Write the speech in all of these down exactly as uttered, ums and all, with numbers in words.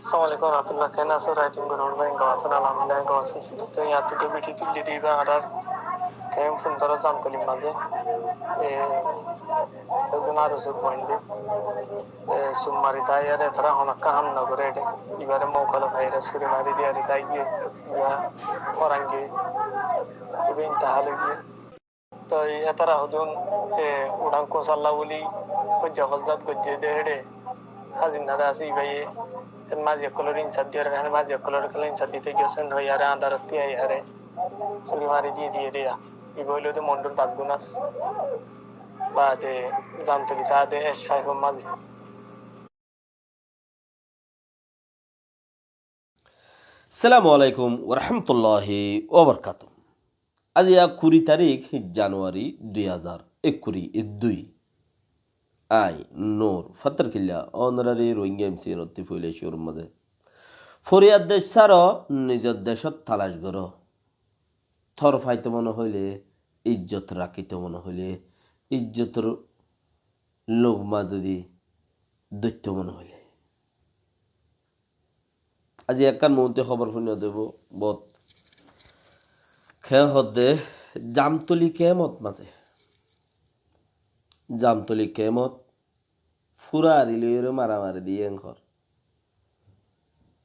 Assalamu alaikum warahmatullah. Ken asó? Writing gori bái, gom asó né? Alhamdulillah, gom así. Te yar tu bidi tulli diba añárar kemp fundoro Zamtoli mazé. E, ekzon ar usur boinde. E, sum mari dai yare tara honakka ham no gore de. Ibare mouka loi faiyere suri mari diyare dai giye. Iba forangi. Iba intihal ói giye. Toi ítara hodún, e, uçán kusalla buli hoijja hozzat goijjé de héçe. Hazin nada asé ibáye, e, mazi ókkolore insaf diyóre, e, mazi ókkolore kiyólla insaf dito giyó sen hoiyóre añdárot tíyai yóre suri mari diyé diyé de. Ibá óilde Mondur Baggunar baade Zamtoli táke de H five or mazi. Assalamu alaikum warahmatulláhi wabarakátuhu. Aijja kuri tarík Januwari dui házar ekkuri dui. Añí Nur Fattarkilla, onorari Rohingya M C N ottú foila cúrur mazé. Foriyad dec sáro, nizor decót talac goró. Tor faito mone hoilé, ijjot rakito mone hoilé, ijjotor lugma zodi dóitto mone hoilé. Aijja ekkán muúntu hóbor fúinno debo, bóut kemp hoódde, Zamtoli kempot mazé. Zamtoli kempot furari loiyóre maramari diyé enkor.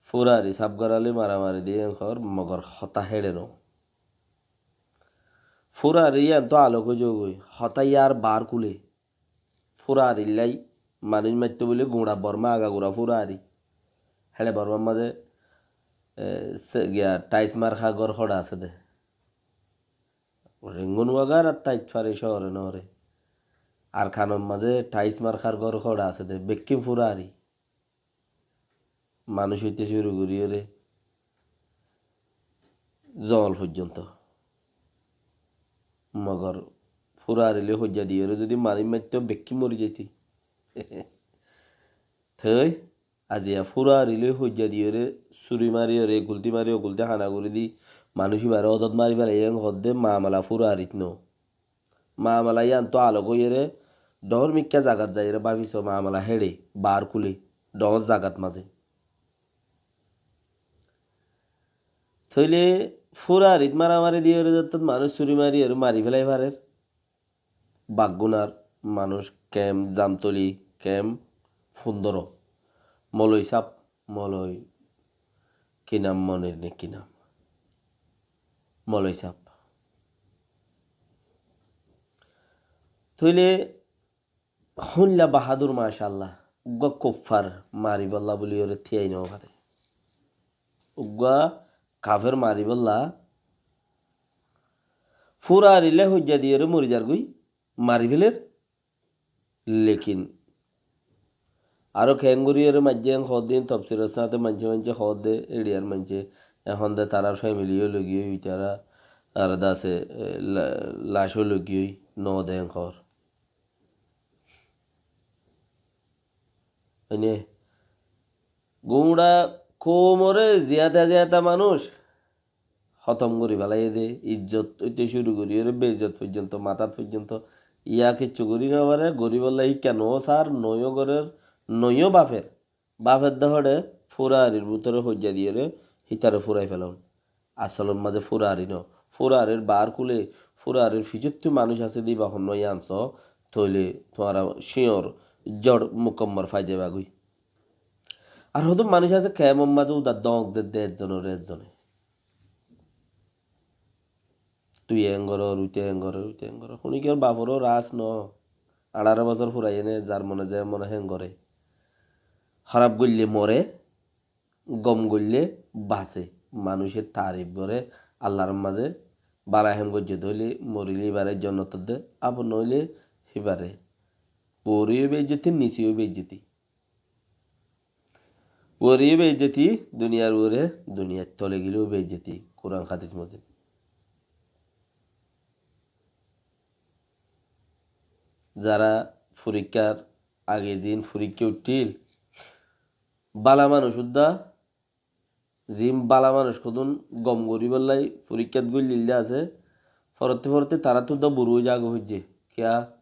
Furari sáf gorá loi maramari diyé enkor, mogor hotá héçe no. Furari yían tó alok ói zagói, hotá yíar baár kúle. Furarillái manúic maitto buli guñça Bormá agagura furari. Héçe Bormár mazé, e, se, giya, tais marka gór hoçé asé dé. Rengun wagar ar tait fare cóore noore. Arkanor mazé tais markar gór hoçé asé dé, bekkín furari. Manúic óite cúru goríyore zol foijjonto. Mogor furari loi hoijja diyore zodi manúic maitto, bekkín mori zaito. Toi aijja furari loi hoijja diyore, suri mariyore, gulti mari, gulti hána gorí di, manúic ibare odot mari félaiye, en hoódde mamela furarit no. Mamela yían tó alok óiyere, dhoóñr mikká zagat zaiyere báfiso mamela héçe baár kúle, dhoóñr zagat mazé. Tóile furarit maramari diyore zettót manúic suri mariyore mari félai farer. Baggunar manúic kemp, Zamtoli kemp fundoro. Moloi sáb, moloi ki nam, Monir né ki nam? Moloi sáb. Tóile húinla bahádur, macállah. Uggúa kuffar maribólla buliyóre tíyai no fare. Uggúa kafer maribólla furari loi hoijja diyore mori zargói, mari féler. Lekin aró keéngorí ere maijjé en hoódde, tofsiror sáñte maincé maincé hoódde, eriyar maincé, ehón de tarár femili yó logi ói, tará ar dase, e, la-, lac ó logi ói, no de en hoór. Ene guñça koumoré ziyata ziyata manúic hótom gorí félaiye dé, ijjot óite cúru gorí ore beizzot foijjonto, matát foijjonto, yá kiccú gorí no fare, goríbolla híkka no sar, noiyó gorér, noiyó bafer. Bafer de hoçé furarir bútore hoijja diyore hítare furai félaun. Asolor mazé furari no, furarir baár kúle, furarir fijottú manúic asé de íba honnúa yían só, tóile tuáñra cíñor zor mukammol fai zaibagói. Ar hodún manúic asé kemor mazé uda dóñk de, de ezzonore ezzone. Tui en goror, ui te en goror, ui te en goror. Huni ki or baforó ras no. Añçáro bosór furaiyene zar mone ze mone hen gore. Hóraf goille more, gom goille base. Manúice tarif gore. Allar mazé bala hem goijje de óile morile ibare jonnotot de, abor no óile hibare. Uore yó beizzoti, nise yó beizzoti. Uore yó beizzoti, duniyar uore, duniyar tole gile yó beizzoti. Kuran hadis mozid. Zara forikkar age din forikka uiththil, bala manúic udda, zin bala manúic hodún gom goríbolla forikkat goillilla asé, forotte forotte taráttu udda buru ói zagói hoijje. Kiya?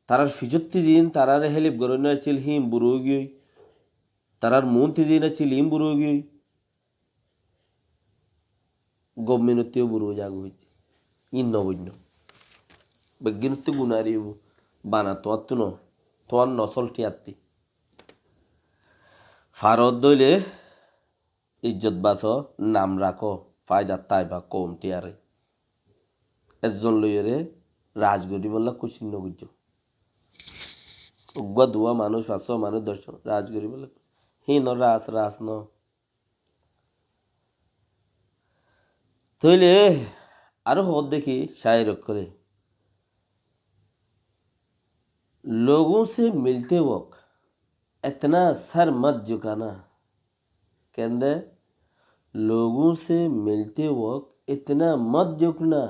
Tarár fijotti zin tarare helip goróinna accíl, híin buru ói giyói. Tarár muúntu ziín accíl, iín bura óigiyoi. Gobmenottú bura ói zagói. Iín no buijjó. Beggúnottú gunári óibo. Bana tuáñttu no. Tuáñr nosól thíyattí. Farot dóile ijjot basó, nam rakó, fáidat táiba koum thíyaré. Ezzon loiyóre raz goríbolla kucíc no goijjó. Uggúa duwá manúic, fañs só manúic, doc manúic raz goríbolla. Híin raz, raz no. Tóile aró hoódde ki cáir ókkole, لوگوں سے ملتے وقت اتنا سر مت جھکانا. Kende, لوگوں سے ملتے وقت اتنا مت جھکنا،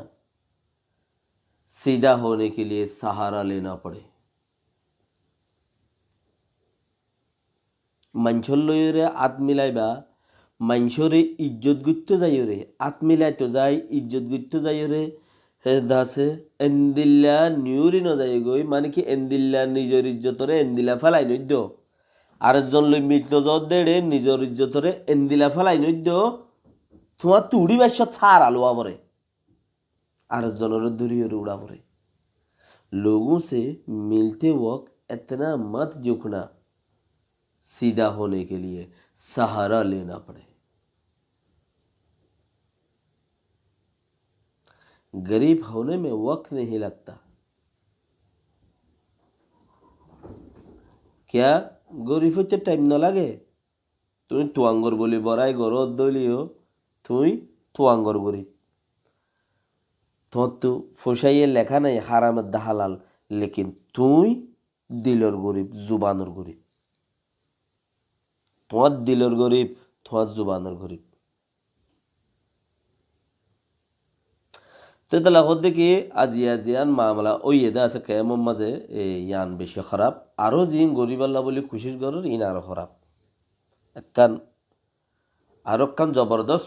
سیدھا ہونے کے لیے سہارا لینا پڑے. Maincór loiyóre át milaiba, maincóre ijjot goittó zaiyóre, át milaito zai, ijjot goittó zaiyóre, he dase endilla niúri no zaiyógoi, mane ki endilla nizor ijjotore endilla félai noiddo. Ar ezzon loi milto zodde ére nizor ijjotore endilla félai noiddo, tuáñttu uçíbar cót sára luwa foré. Ar ezzonore dóri dóri uçá foré. لوگوں سے ملتے وقت اتنا مت جھکنا، سیدھا ہونے کے لیے سہارا لینا پڑے. غریب ہونے میں وقت نہیں لگتا. Kiyá gorif óite thaim no lage? Tuñí tuangor buli borai goró dóileyó, tuñí tuangor gorif. Tuáñttu foicáye leká nai, háram edde hálal, lekin tuñí dilor gorif, zubanor gorif. Tuáñr dilor gorif, tuáñr zubanor gorif. Te tala hoódde ki, aziya ziyán mamala óiye de asé kemor mazé, e, yián beci hóraf. Aró ziín goríballa buli kucíc gorér, iín aró hóraf. Ekkán, aró ekkán zobordos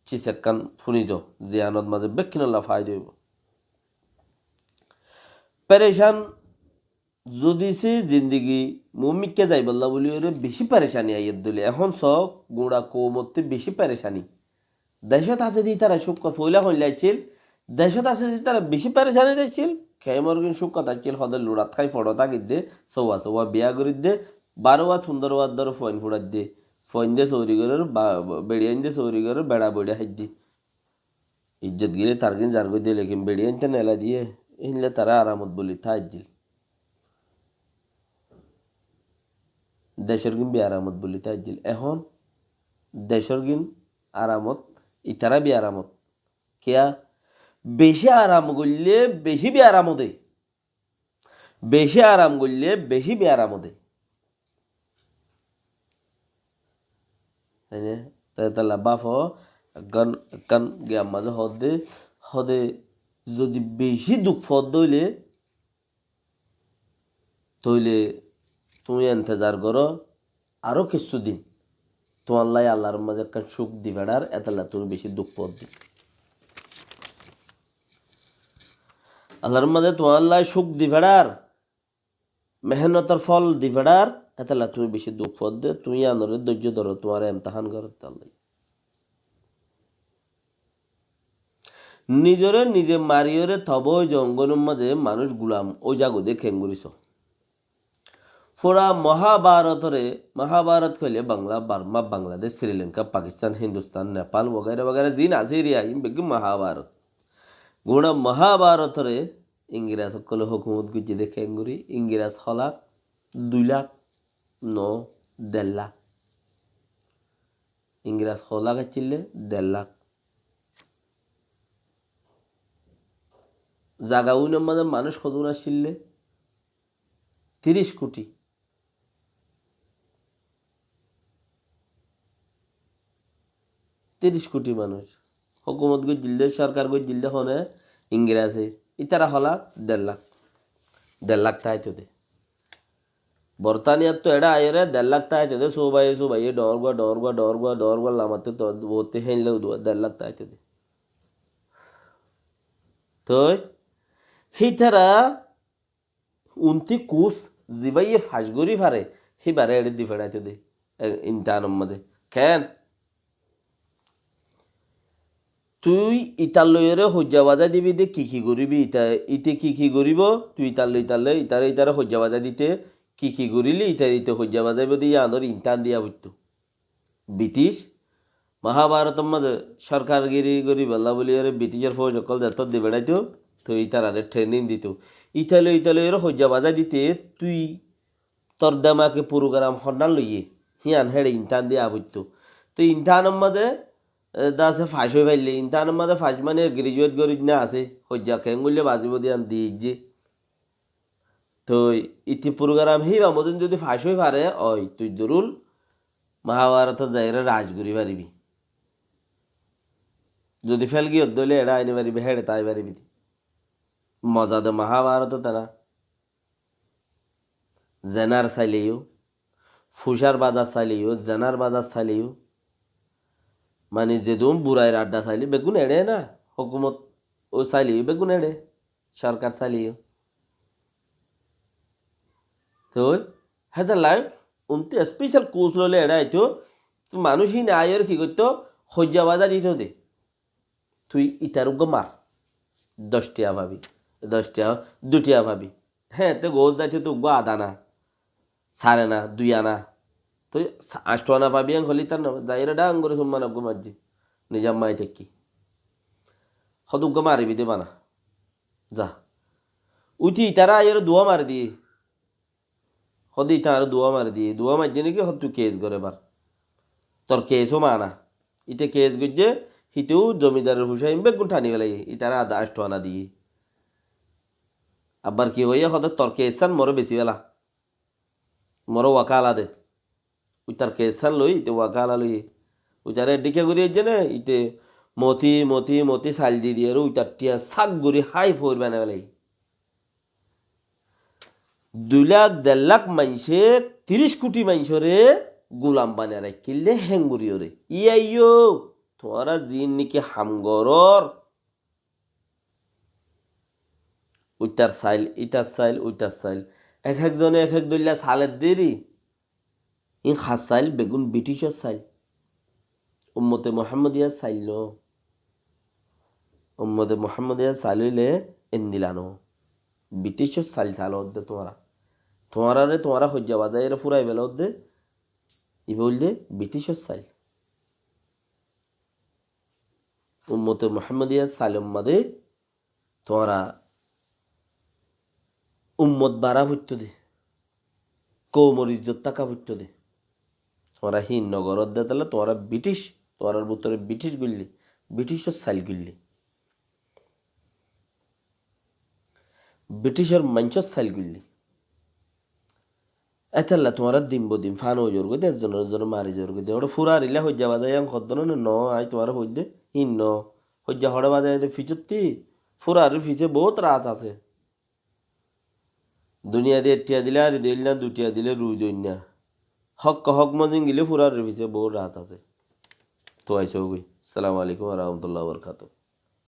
cis ekkán fúnizo, ziyanot mazé bekkínolla faida óibo. Perecán Zodi se zindigi muúmikká zaibólla buli óre bicí perecani aiyér dóile. Ehón soó, guñça koumottú bicí perecani. Decót asé de ítara cúkot, foóila hoóilla accíl, decót asé de ítara bicí perecanit accíl, kemorgin cúkot accíl, hode luçat hái foço tákidde, souwa souwa biyá goridde, baró waát, fundóro waát dóro fuain fuçaidde, fuainde souri gorér, ba-, ba-, beçiyainde souri gorér, beça boiçá háidde. Ijjot gile targin zargoi de, lekin beçiyainte nela diye, éinle tará aramot buli táiddil. Decórgin biaramot buli táiddil. Ehón decórgin aramot, itará biaramot. Kiyá? Beci aram goille beci biaramot de. Beci aram goille beci biaram de. Ene, te tala bafo, ekkán, ekkán giyan mazé hoódde, hode zodi beci duk foódde óile, tóile tuñí entezar goró, aró kissú din. Tuáñlla Allar mazé ekkán cúk di feçar, etalla tuñí beci duk foódde. Allar mazé tuáñlla cúk di feçar, mehénnotor fol di feçar, etalla tuñí beci duk foódde, tuñí yiánore dóijjo dóro, tuáñre emtahán gorér de Alla. Nizore nize mariyóre toba ói zo, óngunor mazé manúic gulam ói zagói de kengóri soó. Fura Mohábarotore, Mohábarot hoile Bangla, Barma, Bangladec, Sri Lanka, Pakistan, Hindustan, Nepal, wagaira wagaira ziín asé eriya, iín beggín Mohábarot. Gura Mohábarotore Ingiras ókkole hókumot goijjé de kengóri, Ingiras ho lak, dui lak, no, der lak. Ingiras ho lak accíl de, der lak. Zaga uinor mazé manúic hodún accíl de, tiríc kuthi. Tiríc kuthi manúic. Hókumot goijjíl de, sorkar goijjíl de hone, Ingrase. Ítara hola der lak. Der lak táito de. Bortaniyattú eçé aiyóre der lak táito de, subaiye subaiye, dhoóñr gua, dhoóñr gua, dhoóñr gua, dhoóñr gua, lamattú to, boótte héinla uduwa, der lak táito de. Toi, hítara Untí kus zibáye fac gorí fare, híbare eçé di feçáito de. e, imtihanor mazé. Keén? Tui itar loiyóre hoijja bazái dibi de ki ki goribi, ita, ite ki ki goribo, tui itar loi, itar loi, itare, itare hoijja bazái dite ki ki gorile, ita, ite hoijja bazaibo de yiánor imtihan diya foitto. British Mahabharotor mazé sorkargiri goribolla buliyóre Britishor fóuj ókkol zettót di beçaito, toi itarare training dito. Ita loi, ita loiyóre hoijja bazái dite tui tor demake program honnán loiye, híyan héçe imtihan diya foitto. Toi imtihanor mazé, e, dase fac ói faille, imtihanor mazé fac mane graduate gorí dina asé, hoijja keén goille bazibo de yián diyé. Toi iti program híba mozin zodi fac ói fare, ói, tui durul Mahabharotot zaiyóre raj gorí faribi. Zodi fel giyódde óile eçé aini faribi, héçe tai faribi de. Moza de Mahabharotot ena. Zenar saileyo, fusar bazar saileyo, zenar bazar saileyo, mani zedún burair adda saile beggún eçé na, hókumot ó saileyo beggún eçé, sorkar saileyo. Toi hétolla unti special course loile eçé aito, to manúic híne aiyóre ki goitto, hoijja bazái dito de. Tui itar uggúa mar. Doc tiya fabi. Doc tiya, dui tiya fabi. Hé, te gos zaito to uggúa ad ana, sar ana, dui ana. Toi sa-, ancto ana fabi en holi tar na, zaiyóre dang gorí summa na uggúa marji. Nizam mai tekki. Hode uggúa maribi de bana. Za. Uti itara aiyóre duwa mari di. Hode ita aró duwa mari diye, duwa maijje niki? Hode tui kes gore bar. Tor kes ó mana. Ite kes goijje, hiteó zomidaror fusain beggún tani felaiye, itare ada ancto ana diye. Abbar ki hoiye? Hode tor kes san more besi fela. More wakala de. Uitar kes san loi, ite wakala loiye. Uitare edike gori aijje ne, ite moti, moti, moti sail di diye, aro uitar tiya sak gori hái foir banai felaiye. Dui lak, der lak maincé, tiríc kuthi maincóre gulam banai raikkíl de hénguriyóre. Iyá iyó, tuáñra ziín niki ham gorór, uitar sail, itar sail, uitar sail. Ek ek zone ek ek dóilla saler deri. Ín hás sail? Beggún Briticor sail. Ummote Muhammadiyar sail no. Ummote Muhammadiyar sail óile endilla no. Briticor sail salodde tuáñra. Tuáñrare tuáñra hoijja bazaiyore furai felodde. Iba óilde Briticor sail. Ummote Muhammadiyar sailor mazé tuáñra ummot bara foitto de, koumor izzot táka foitto de. Tuáñra hín no goródde, tóile tuáñra British, tuáñrar bútore British goille, Britishor sail goille, Britishor maincór sail goille. Étella tuáñra din bodin fana ói zorgói de, ekzonore ekzone mari zorgói de. Óre furarilla hoijja bazai yián hoddé no, no, añí tuáñre hoidde, hín no. Hoijja hoçé bazai de fisottí, furarir fise bout raz asé. Duniyait ek tiya dile ari doil na, dui tiya dile rui doil na. Hókke hók mozin gile furarir fise bout raz asé. Toi aisó goi. Assalamu alaikum wa rahmatullahi wa barakatuhu.